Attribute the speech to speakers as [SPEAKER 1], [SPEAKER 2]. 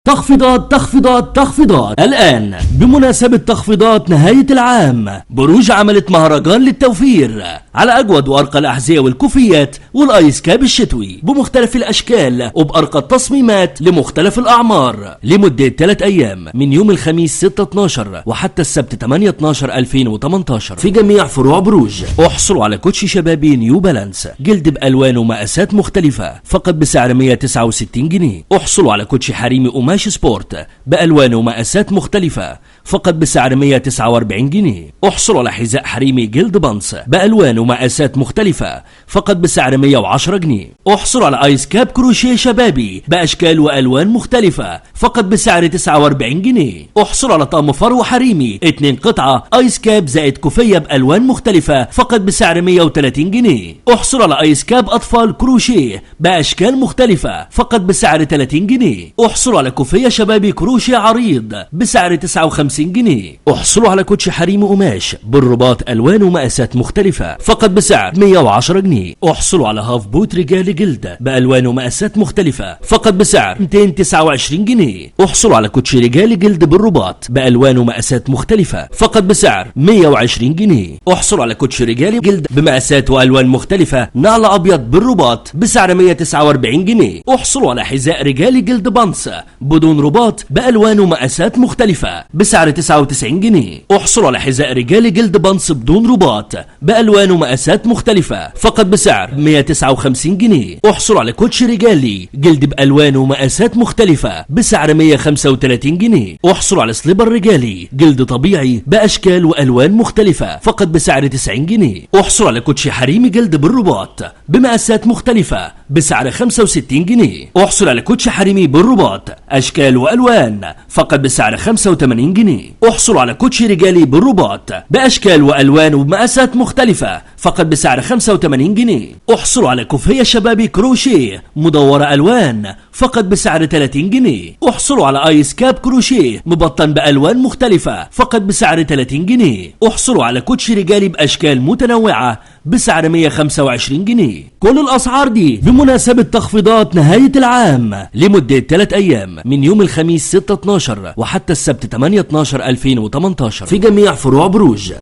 [SPEAKER 1] تخفيضات تخفيضات تخفيضات. الآن بمناسبة تخفيضات نهاية العام، بروج عملت مهرجان للتوفير على أجود وأرقى الأحذية والكوفيات وال ice cap الشتوي بمختلف الأشكال وبأرقى التصميمات لمختلف الأعمار لمدة 3 أيام من يوم الخميس 6/12 وحتى السبت 8/12/2018 في جميع فروع بروج. احصلوا على كوتشي شبابي New Balance جلد بألوان ومقاسات مختلفة فقط بسعر 169 جنيه. احصلوا على كوتشي حريمي قماش sport بألوان ومقاسات مختلفة فقط بسعر 149 جنيه. احصلوا على حذاء حريمي جلد بانس بألوان ومقاسات مختلفة فقط بسعر 110 جنيه. احصلوا على ice cap كروشيه شبابي بأشكال وألوان مختلفة فقط بسعر 49 جنيه. احصلوا على طقم فرو حريمي 2 قطعة ice cap زائد كوفية بألوان مختلفة فقط بسعر 130 جنيه. احصلوا على ice cap أطفال كروشيه بأشكال مختلفة فقط بسعر 30 جنيه. احصلوا على كوفية شبابي كروشيه عريض بسعر 59 جنيه. احصلوا على كوتشي حريمي قماش بالرباط ألوان ومقاسات مختلفة فقط بسعر 110 جنيه. احصلوا على half boot رجالي جلد بألوان ومقاسات مختلفة فقط بسعر 229 جنيه. احصلوا على كوتشي رجالي جلد بالرباط بألوان ومقاسات مختلفة فقط بسعر 120 جنيه. احصلوا على كوتشي رجالي جلد بمقاسات وألوان مختلفة نعل أبيض بالرباط بسعر 149 جنيه. احصلوا على حذاء رجالي جلد بانس بدون رباط بألوان ومقاسات مختلفة بسعر 99 جنيه. احصلوا على حذاء رجالي جلد بانس بدون رباط بألوان ومقاسات مختلفة فقط بسعر 159 جنيه. احصلوا على كوتشي رجالي جلد بألوان ومقاسات مختلفة بسعر 135 جنيه. احصلوا على slipper رجالي جلد طبيعي بأشكال وألوان مختلفة فقط بسعر 90 جنيه. احصلوا على كوتشي حريمي جلد بالرباط بمقاسات مختلفة بسعر 65 جنيه. احصل على كوتشي حريمي بالرباط أشكال وألوان فقط بسعر 85 جنيه. احصلوا على كوتشي رجالي بالرباط بأشكال وألوان ومقاسات مختلفة فقط بسعر 85 جنيه. احصلوا على كوفية شبابي كروشيه مدورة ألوان فقط بسعر 30 جنيه. احصلوا على ice cap كروشيه مبطن بألوان مختلفة فقط بسعر 30 جنيه. احصلوا على كوتشي رجالي بأشكال متنوعة بسعر 125 جنيه. كل الأسعار دي بمناسبة تخفيضات نهاية العام لمدة 3 أيام من يوم الخميس 6/12 وحتى السبت 8/12/2018 في جميع فروع بروج.